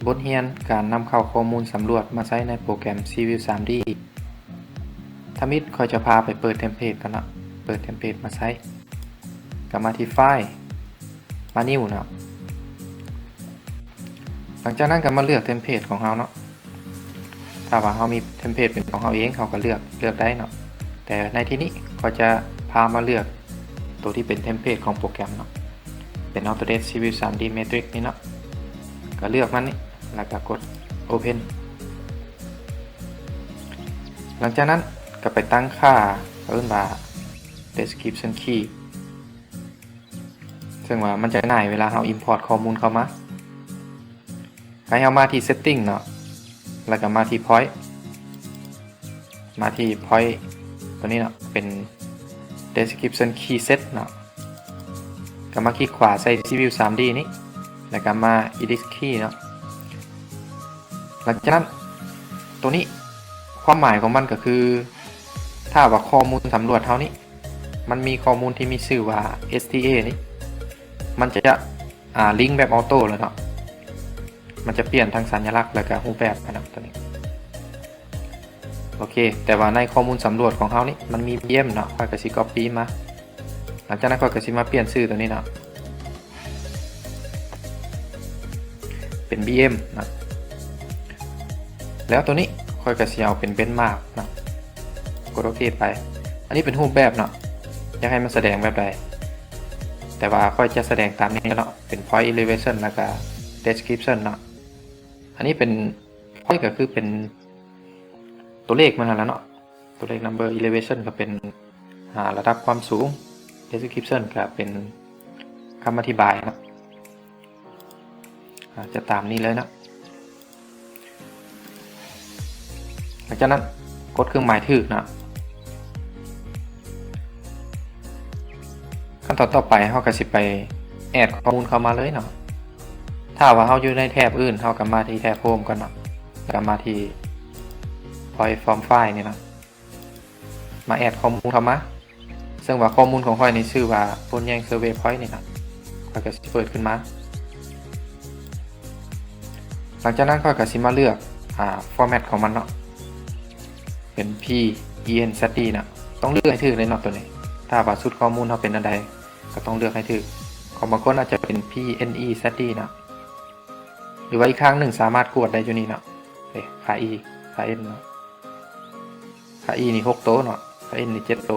ບົດຮຽນການນຳເຂົ້າຂໍ້ມູນສຳຫຼວດມາໃຊ້ໃນໂປຣແກຣມ Civil ສາມດີ ທຳອິດຂ້ອຍຈະພາໄປເປີດເທັມເພດກ່ອນເນາະ, ເປີດເທັມເພດມາໃຊ້ ກໍມາທີ່ File ມາ New ເນາະ. ຫຼັງຈາກນັ້ນກໍມາເລືອກເທັມເພດຂອງເຮົາເນາະ. ຖ້າວ່າເຮົາມີເທັມເພດເປັນຂອງເຮົາເອງ ເຮົາກໍເລືອກ ເລືອກໄດ້ເນາະ, ແຕ່ໃນທີ່ນີ້ຂ້ອຍຈະພາມາເລືອກໂຕທີ່ເປັນເທັມເພດຂອງໂປຣແກຣມເນາະ, ເປັນ Autodesk Civil ສາມດີ Matrix ນີ້ເນາະ. ກໍເລືອກມັນນີ້ ແລ້ວກໍກົດ Open. ຫຼັງຈາກນັ້ນກໍໄປຕັ້ງຄ່າ ເອີ້ນວ່າ Description Key ເຊິ່ງວ່າມັນຈະງ່າຍເວລາເຮົາ Import ຂໍ້ມູນເຂົ້າມາ. ໃຫ້ເຮົາມາທີ່ Setting ເນາະ, ແລ້ວກໍມາທີ່ Point, ມາທີ່ Point ຕົວນີ້ເນາະ, ເປັນ Description Key Set ເນາະ. ກໍມາຄລິກຂວາໃສ່ Civil ສາມດີ ນີ້ ແລ້ວກໍມາ Edit Key ເນາະ. ຫຼັງຈາກນັ້ນ ຕົວນີ້ຄວາມໝາຍຂອງມັນກໍຄື ຖ້າວ່າຂໍ້ມູນສຳຫຼວດເຮົານີ້ ມັນມີຂໍ້ມູນທີ່ມີຊື່ວ່າ STA ນີ້ ມັນຈະ ອ່າ link ແບບ auto ແລ້ວເນາະ, ມັນຈະປ່ຽນທັງສັນຍະລັກ ແລ້ວກໍຮູບແບບໃຫ້ເນາະ ຕົວນີ້. ໂອເຄ, ແຕ່ວ່າໃນຂໍ້ມູນສຳຫຼວດຂອງເຮົານີ້ ມັນມີ BM ເນາະ, ຂ້ອຍກໍຊິ copy ມາ. ຫຼັງຈາກນັ້ນຂ້ອຍກໍຊິມາປ່ຽນຊື່ຕົວນີ້ເນາະ ເປັນ BM ເນາະ, ແລ້ວຕົວນີ້ຂ້ອຍກໍຊິເອົາເປັນ benchmark ເນາະ, ກົດໂອເຄໄປ. ອັນນີ້ເປັນຮູບແບບເນາະ, ຢາກໃຫ້ມັນສະແດງແບບໃດ, ແຕ່ວ່າຂ້ອຍຈະສະແດງຕາມນີ້ເນາະ, ເປັນ point elevation ແລ້ວກໍ description ເນາະ. ອັນນີ້ເປັນ point ກໍຄືເປັນຕົວເລກມັນຫັ້ນແຫຼະເນາະ, ຕົວເລກ number, elevation ກໍເປັນ ອ່າ ລະດັບຄວາມສູງ, description ກໍເປັນຄຳອະທິບາຍເນາະ, ອາດຈະຕາມນີ້ເລີຍເນາະ. ຫຼັງຈາກນັ້ນກົດເຄື່ອງໝາຍຖືກເນາະ. ຂັ້ນຕອນຕໍ່ໄປເຮົາກໍຊິໄປ add ຂໍ້ມູນເຂົ້າມາເລີຍເນາະ. ຖ້າວ່າເຮົາຢູ່ໃນແຖບອື່ນ ເຮົາກໍມາທີ່ແຖບ Home ກ່ອນເນາະ, ແລ້ວກໍມາທີ່ Point Form File ນີ້ເນາະ, ມາ add ຂໍ້ມູນເຂົ້າມາ. ເຊິ່ງວ່າຂໍ້ມູນຂອງຂ້ອຍນີ້ຊື່ວ່າ ໂພນແຍງ Survey Point ນີ້ເນາະ, ຂ້ອຍກໍຊິເປີດຂຶ້ນມາ. ຫຼັງຈາກນັ້ນຂ້ອຍກໍຊິມາເລືອກ ອ່າ format ຂອງມັນເນາະ, ເປັນ PENZD ເນາະ. ຕ້ອງເລືອກໃຫ້ຖືກເລີຍເນາະຕົວນີ້, ຖ້າວ່າຊຸດຂໍ້ມູນເຮົາເປັນອັນໃດ ກໍຕ້ອງເລືອກໃຫ້ຖືກ. ຂອງບາງຄົນອາດຈະເປັນ PNEZD ເນາະ, ຫຼືວ່າອີກຄັ້ງໜຶ່ງສາມາດກວດໄດ້ຢູ່ນີ້ເນາະ, ເອີ ຄ່າ E ຄ່າ N ເນາະ. ຄ່າ E ນີ້ຫົກໂຕເນາະ, ຄ່າ N ນີ້ເຈັດໂຕ.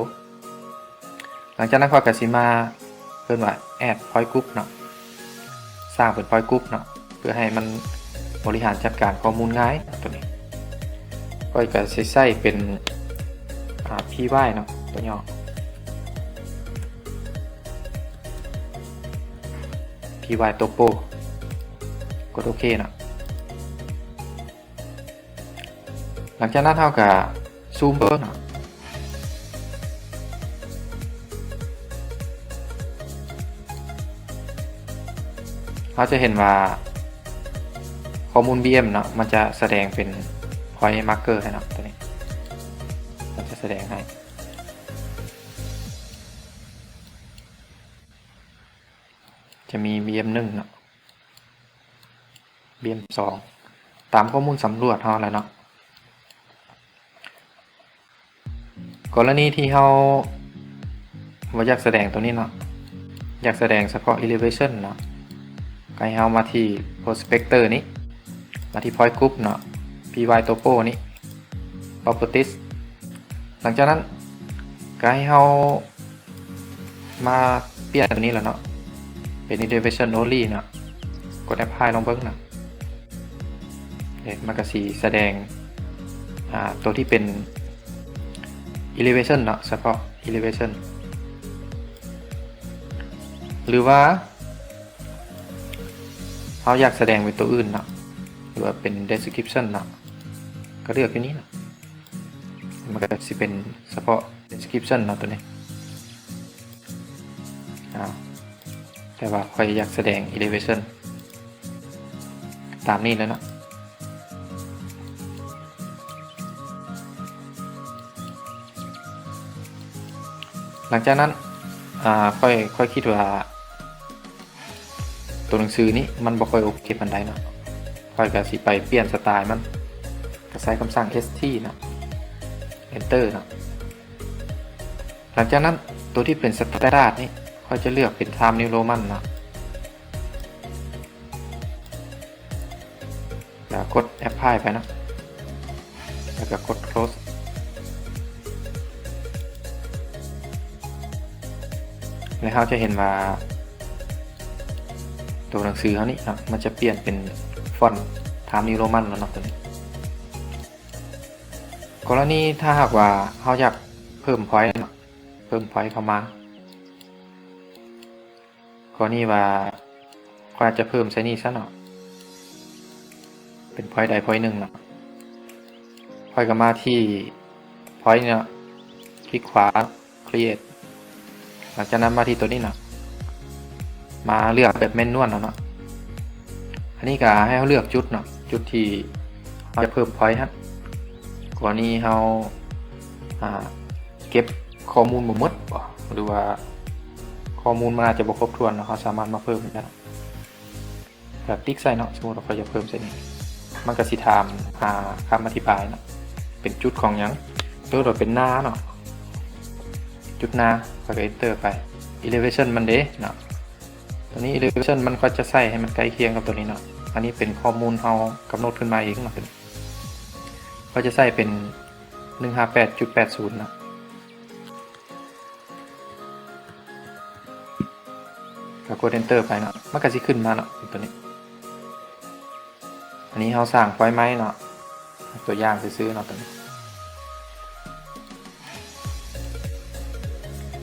ຫຼັງຈາກນັ້ນຂ້ອຍກໍຊິມາ ເອີ້ນວ່າ add point group ເນາະ, ສ້າງເປັນ point group ເນາະ, ເພື່ອໃຫ້ມັນບໍລິຫານຈັດການຂໍ້ມູນງ່າຍເນາະ. ຕົວນີ້ຂ້ອຍກໍຊິໃຊ້ເປັນ ອ່າ PY ເນາະ, ຕົວຫຍໍ້ PY Topo, ກົດໂອເຄເນາະ. ຫຼັງຈາກນັ້ນເຮົາກະຊູມເບິ່ງເນາະ, ເຮົາຈະເຫັນວ່າຂໍ້ມູນ BM ເນາະ ມັນຈະສະແດງເປັນ point marker ໃຫ້ເນາະ, ຕົວນີ້ມັນຈະສະແດງໃຫ້ ຈະມີ BM ໜຶ່ງເນາະ, BM ສອງ ຕາມຂໍ້ມູນສຳຫຼວດເຮົາແຫຼະເນາະ. ກໍລະນີທີ່ເຮົາບໍ່ຢາກສະແດງຕົວນີ້ເນາະ, ຢາກສະແດງສະເພາະ elevation ເນາະ, ກໍໃຫ້ເຮົາມາທີ່ prospector ນີ້, ມາທີ່ point group ເນາະ, PY Topo ນີ້, properties. ຫຼັງຈາກນັ້ນກໍໃຫ້ເຮົາ ມາປ່ຽນຕົວນີ້ແລ້ວເນາະ, ເປັນ elevation only ເນາະ, ກົດ apply ລອງເບິ່ງເນາະ. ເອີ ມັນກໍຊິສະແດງ ອ່າ ຕົວທີ່ເປັນ elevation ເນາະ, ສະເພາະ elevation. ຫຼືວ່າເຮົາຢາກສະແດງເປັນຕົວອື່ນເນາະ, ຫຼືວ່າເປັນ description ເນາະ, ກໍເລືອກຢູ່ນີ້ເນາະ. ມັນກໍຊິເປັນສະເພາະ description ເນາະ ຕົວນີ້. ອາ ແຕ່ວ່າຂ້ອຍຢາກສະແດງ elevation ຕາມນີ້ເລີຍເນາະ. ຫຼັງຈາກນັ້ນ ອາ ຂ້ອຍ ຂ້ອຍຄິດວ່າ ໂຕ ຕົວໜັງສືນີ້ມັນບໍ່ຄ່ອຍໂອເຄປານໃດເນາະ. ຂ້ອຍກໍຊິໄປປ່ຽນສະໄຕລ໌ມັນ ກໍໃຊ້ຄຳສັ່ງ ເອັສ ທີ ເນາະ Enter ເນາະ. ຫຼັງຈາກນັ້ນ ຕົວທີ່ເປັນ Standard ນີ້ ຂ້ອຍຈະເລືອກເປັນ Times New Roman ເນາະ. ແລ້ວກົດ Apply ໄປເນາະ ແລ້ວກໍກົດ Close ແລ້ວເຮົາຈະເຫັນວ່າ ຕົວໜັງສືເຮົານີ້ເນາະ ມັນຈະປ່ຽນເປັນຟອນ Times New Roman ແລ້ວເນາະ ຕົວນີ້. ກໍລະນີຖ້າຫາກວ່າເຮົາຢາກເພີ່ມພອຍເນາະ ເພີ່ມພອຍເຂົ້າມາ ກໍລະນີວ່າຂ້ອຍອາດຈະເພີ່ມໃສ່ນີ້ຊະເນາະ ເປັນພອຍໃດພອຍໜຶ່ງເນາະ. ຂ້ອຍກໍມາທີ່ພອຍນີ້ເນາະ ຄລິກຂວາ Create ຫຼັງຈາກນັ້ນມາທີ່ຕົວນີ້ເນາະ ມາເລືອກແບບແມນນວນເອົາເນາະ. ອັນນີ້ກໍໃຫ້ເຮົາເລືອກຈຸດເນາະ ຈຸດທີ່ເຮົາຈະເພີ່ມພອຍຫັ້ນ. ກໍລະນີເຮົາ ອ່າ ເກັບຂໍ້ມູນບໍ່ໝົດບໍ ຫຼືວ່າຂໍ້ມູນມັນອາດຈະບໍ່ຄົບຖ້ວນເນາະ ເຮົາສາມາດມາເພີ່ມໄດ້ເນາະ. ກໍຕິກໃສ່ເນາະ ສົມມຸດວ່າຂ້ອຍຢາກເພີ່ມໃສ່ນີ້ ມັນກໍຊິຖາມຫາຄຳອະທິບາຍເນາະ ເປັນຈຸດຂອງຫຍັງ ສົມມຸດວ່າເປັນນາເນາະ ຈຸດນາ ຂ້ອຍກໍ Enter ໄປ. Elevation ມັນເດເນາະ ຕົວນີ້ Elevation ມັນກໍຈະໃສ່ໃຫ້ມັນໃກ້ຄຽງກັບຕົວນີ້ເນາະ. ອັນນີ້ເປັນຂໍ້ມູນເຮົາກຳນົດຂຶ້ນມາເອງເນາະ ເປັນ ກໍຈະໃສ່ເປັນ ໜຶ່ງຫ້າແປດຈຸດແປດສູນເນາະ ກໍກົດ Enter ໄປເນາະ ມັນກໍຊິຂຶ້ນມາເນາະ ຕົວນີ້. ອັນນີ້ເຮົາສ້າງພອຍໃໝ່ເນາະ ຕົວຢ່າງຊື່ໆເນາະ ຕົວນີ້.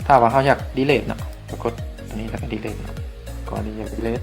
ຖ້າວ່າເຮົາຢາກ delete ເນາະ ກໍກົດຕົວນີ້ແລ້ວກໍ delete ເນາະ ກໍ delete